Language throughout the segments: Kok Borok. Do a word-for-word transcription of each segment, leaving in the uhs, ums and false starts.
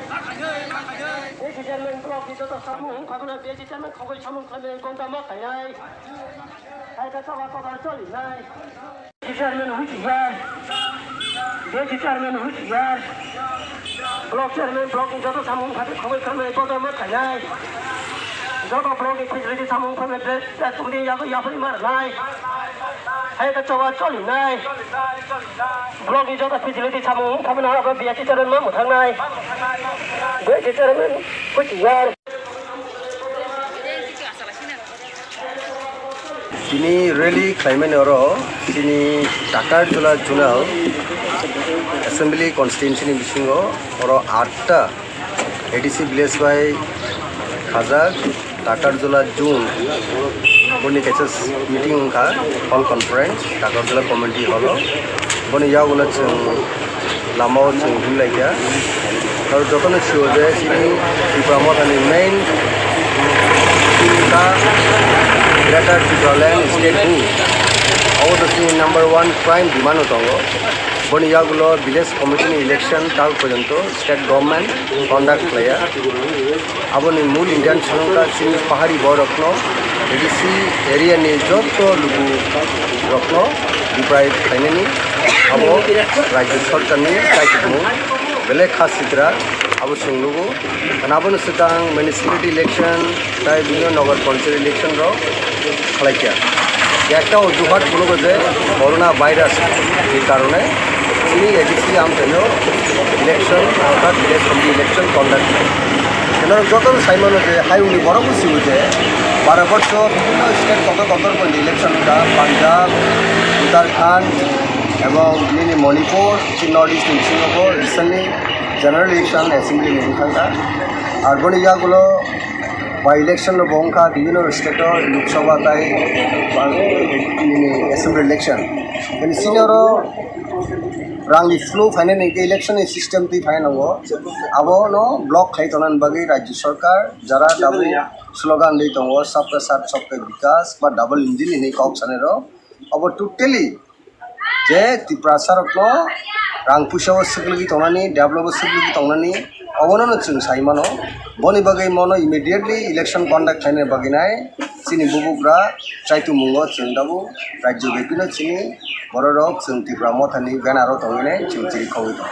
B C chairman block ni joto samung wngkha, B C chairman khogwi samung khlainai, bonda ma khainai. Hai khe choba kotor cholinai. B C chairman husiar. B C chairman husiar. Block chairman block ni joto samung wngkha, khogwi khlainai, bonda ma khainai. Joto block ni facility samung wngkha, dress, dress committee yago yapri marnai. Hai khe choba cholinai. Block ni joto facility samung wngkha, abo B C chairman ma mwthangnai. B C chairman husiar. Tini rally khlaimani oro chini Takarjala Zonal Assembly Constituency ni bisingo oro atta A D C village bai khajak Takarjala Zone boni kaisa meeting wngkha, hall conference Takarjala community hall o. Boni yagulo chwng lama o chwng himlai kha. Aro jotono sio je chini Tipra Mothani main chini ta Greater Tipraland Statehood. Abo to chini number one prime demand o tongo. Boni yagulo village committee ni election tal porjonto state government conduct khlaiya. Aboni mul intention wngkha chini pahari borokno, A D C area ni joto lukurokno deprive khlainani, abo Rajya Sarkarni kaichikmung belai kha sitra, abo chwng nugo. Abono swkang municipality election tai bini Nagar Panchayat election rok khlaikha. Ekta ojuhat phunukgo je corona virus ni karone chini A D C amchaino election, orthat village committee election conduct khlai. Norok joto no sai mano je hayungni borok bo sio je bara borso bibhinno state kotor kotor election wngkha, Punjab, Uttarakhand, ebong nini Manipur, chini North East ni bisingo bo recently general election, assembly ni wngkha. Ar boni yagulo by election rok bo wngkha, bibhinno state o Lok Sabha tai nini assembly election. Bini sini oro rangni flow phainani hwnkhe election ni system twi phainai nango. Abono block khai tongnani bagwi Rajya Sarkar jara tabuk slogan rwi tongo, "Sabka Saath Sabka Vikas" ba double engine hinwi kok sanai rok. Abo totally je Tiprasa rokno rang puisa o swklwgwi tongnani, develop o swklwgwi tongnani, obono no chwng sai mano. Boni bagwi mono immediately election conduct khlaina bagwi nai chini bubugra chaitu mungo chwng tabuk rajyo bebino chini bororok chwng Tipra Mothani banner o tongwi nai chwng chiri khogwi tongo.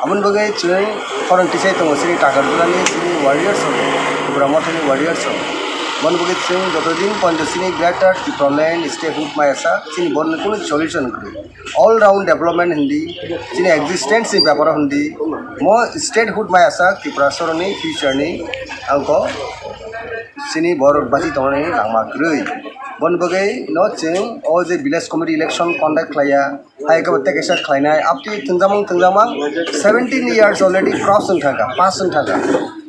Aboni bagwi chwng khorang tisai tongo chini Takarjala ni chini warriors rok, Tipra Mothani warriors rok. Boni bagwi chwng joto din ponjo chini Greater Tipraland Statehood maya sak chini borni kunu solution kwrwi. All round development hindi, chini existence ni beparo hindi, mo statehood maya sak Tiprasa rokni future ni angko chini borok bachi tongnani langma kwrwi. Boni bagwi no chwng o je village committee election conduct khlaiya, hai khe tei kaisa khlainai, up to thwngjamung thwngjamung seventeen years already cross wng thangkha, pass wng thangkha.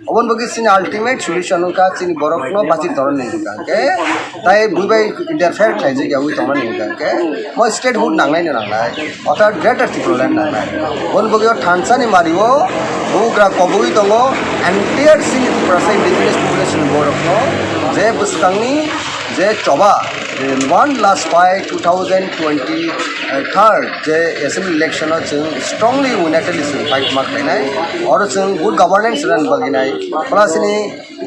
Oboni bagwi chini ultimate solution wngkha chini borokno bachi torna ni hwnkha hwnkhe, tai buibai interfere khlaijak yawi tongna ni hwnkha hwnkhe, mo statehood nangnai no nangnai, orthat Greater Tipraland nangnai. Oboni bagwi o thansa ni mari o bugra kobogwi tongo, entire chini Tiprasa indigenous population borokno je bwskangni je choba, eh, one last fight two thousand twenty third je assembly election o chwng strongly unitedly chwng fight ma khlainai, oro chwng good governance rwna bagwi nai, plus ni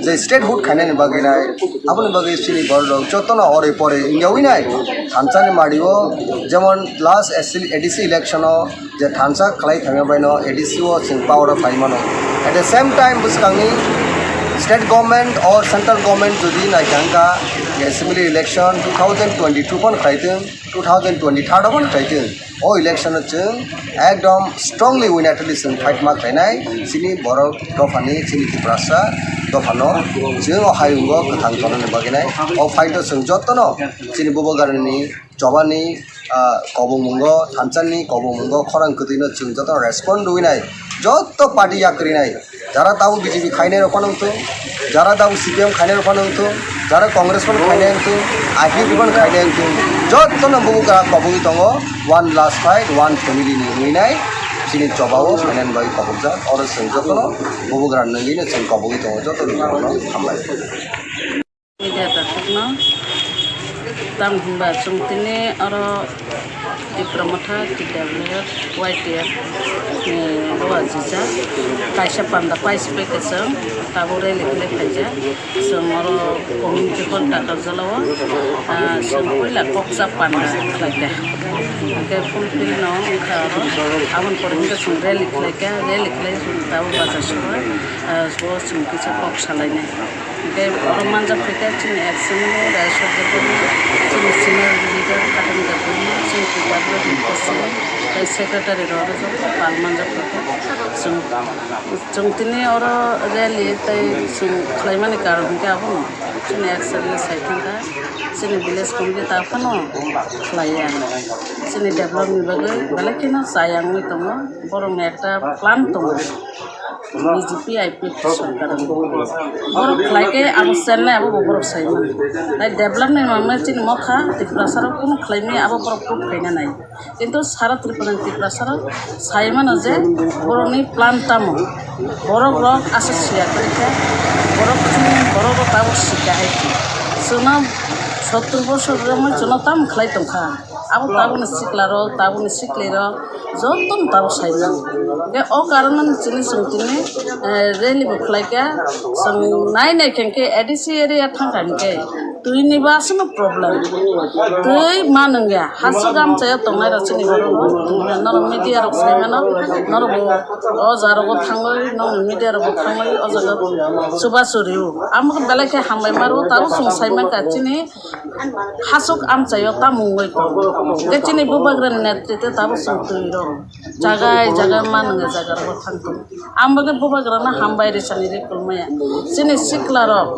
je statehood khainani bagwi nai, aboni bagwi chini borok jotono ore pore wngyawi nai thansa ni mari o, jemon last A D C election o je thansa khlai thangya baino A D C o chwng power o phai mano. At the same time bwskangni state government or central government jodi naikha wngkha assembly election two thousand twenty-two phano khlai thung, two thousand twenty-third o phano khlai thung, o election o chwng ekdom strongly unitedly chwng fight ma khlainai chini borok dophani, chini Tiprasa dophano chwng o hayungo kwthang tonani bagwi nai. O fight o chwng jotono chini bubagrani chobani, ah, kobomungo, thansa ni kobomungo, khorang kwtwino chwng joto respond rwinai, joto party yakwrinai, jara tabuk B J P khainai rok phano wngthung, jara tabuk C P M khainai rok phano wngthung, jara Congress phano khainai wngthung, I P F T phano khainai wngthung, jotono bubagra kobogwi tongo, one last fight, one family ni wngwi nai, chini choba o phainani bagwi kobokjak, oro chwng jotono bubagra nungwino chwng kobogwi tongo, joto ni borokno hambai. Media takhukno tamo hwnba chwng tini oro Tipra Motha, T W F, Y T F ni roa jija kaisa panda paispai kwchwng tabuk rally khlai phaijak. Chwng oro community hall Takarjala o, ah, chwng puila kokcha panda khlaikha. Hwnkhe fulfill no wngkha oro. Aboni pore hwnkhe chwng rally khlaikha, rally khlai chwng tabuk bazar soi, ah, bo chwng kisa kok salainai. Hwnkhe oro manjak phaikha chini ex M L A Rajeshwar Debbarma, chini senior leader Khatan Debbarma, chini T W F ni president, tei secretary rok joto pal manjak phaikha. Chwng Chwng tini oro rally tei chwng khlaimani karon hwnkhe abono chini ex M L A sai thangkha, chini village committee ta phano khlaiya. Chini develop ni bagwi belai kheno chaya wngwi tongo, borokni ekta plan tongo B J P I P F T sorkar ni. Borok khlai khe abo chennai abo bo borok sai mano. Tai develop ni mamwi chini mokha Tiprasa rok kunu khlai maya abo borok proof khaina nai. Kintu sara Tripura ni Tiprasa rok sai mano je borokni plan tamo, borok rok aswk siya kwrwi khe, borok chini borok rok tabuk sika hai khe. Chwngno sottur bosor romwi chwngno tamo khlai tongkha, abo tabukni sikla rok, tabukni sikli rok jotono tabuk sai mano. Hwnkhe o karon no chini chwng tini, eh, rally bo khlai kha, chwng nai nai khe hwnkhe A D C area thang kha hwnkhe. Twi ni bo aswkno problem. Twi ma nungya, hasuk amchaio tongnai rok chini borok bo. Norok media rok sai mano, norok bo o jaga rogo thangwi, norok media rogo thangwi o jaga chubachu rio. Amo khe belai khe hambai ma rwo, tabuk chwng sai mankha chini hasuk amchaio tamo wngwi tongo. Tei chini bubagra ni netritwe tabuk chwng twi rwo. Jagai jagai ma nungya jaga rogo thang tongo. Ang bagwi bubagrano hambai rwchani ri kulmaya. Chini siklarok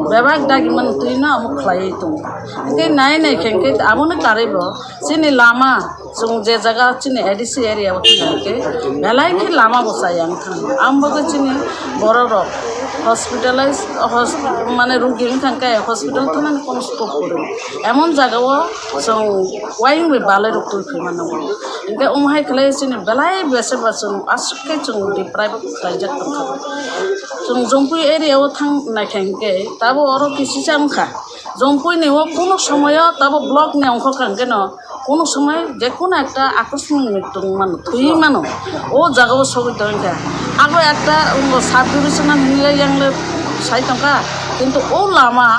bebak dagimani twino amo khlaiwi tongo. Hwnkhe nai nai khe hwnkhe abono karwibo chini lama, chwng je jaga chini A D C area o thangkha hwnkhe belai khe lama bo chaya wngkha. Ang bagwi chini bororok hospitalize, hos-, mane rugi wngkha hwnkhe hospital thangnani kono scope kwrwi. Emon jaga o chwng uaingwi balai rok twi phaima nango. Hwnkhe omo hai khlai chini belai bese ba chwng aswk khe chwng deprive khlaijak tongkha. Chwng Jompui area o thang naikha hwnkhe tabo oro kisisa wngkha. Jompui ni o kunu somoyo tabo block ni ongkhorkha hwnkhe no kunu somoi je kunu ekta akosmik ni tong mano, thwi mano. O jaga o sogwi tongkha. Abo ekta sub divisional hinle yangle sai tongkha. Kintu o lama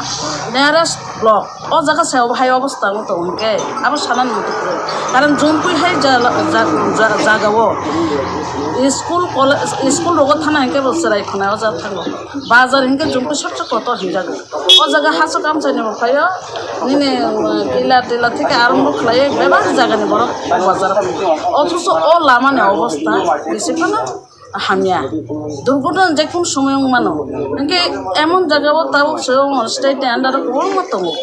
nearest block. O jaga se obo hai obostha wng tong hwnkhe abo sanani muitu kwrwi. Karon Jompui hai jala-, ja-, ja-, jaga o school, college, school rogo thana hwnkhe bo chwrai khna o jaga thango. Bazar hwnkhe Jompui sabse kotor hinjago. O jaga hasuk amchaini bo phaio, nini, um, kila tila theke arombo khlaiwi bebak jagani borok bazar phaio. Othocho o lamani obostha bisi phano hamya. Durgotona je kun somoy wng mano. Hwnkhe emon jaga o tabuk se wng state ni under o kwbangma tongo.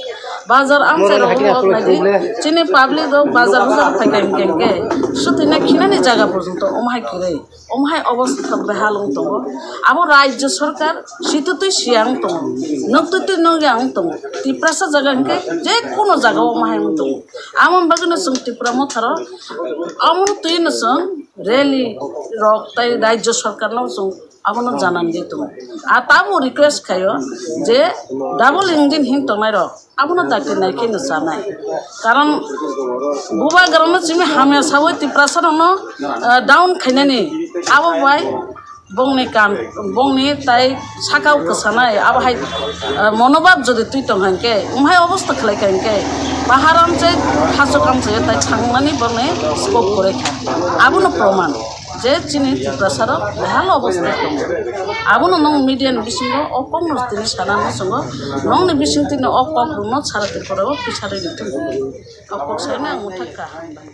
Bazar amchai rok wng naidi. Chini public rok bazar bazar phaikha hwnkhe hwnkhe swtwina khinani jaga porjonto omo hai kwrwi. Omo hai obostha behal wng tongo. Abo rajya sarkar sitwtwi siya wng tongo. Nuktuitwi nukya wng tongo. Tiprasa jaga hwnkhe je kuno jaga o omo hai wng tongo. Amo bagwino chwng Tipra Motharo omono twino chwng rally rok tai rajya sarkarno chwng abono janani di tongo. A tamo request khaio je double engine hin tongnai rok abono dakti nai khe no chanai. Karon bubagrano chini hamya sawi Tiprasa rokno, ah, down khainani abo bai bongni kan, bongni tai sakao kwsanai, abo hai, ah, monobab jodi twi tong hwnkhe, omo hai obostha khlai kha hwnkhe, pahar amchai, hasuk amchai tai thangmani bongni scope kwrwi kha. Abono proman je chini Tiprasa rok behal obostha tongo. Abono nwng media ni bisingo o kokno tini sana muchungo, nwngni bising tini o kok rwno sara Tripura o pisarwi rwtong. O kok saino ang mwthak kaham bai.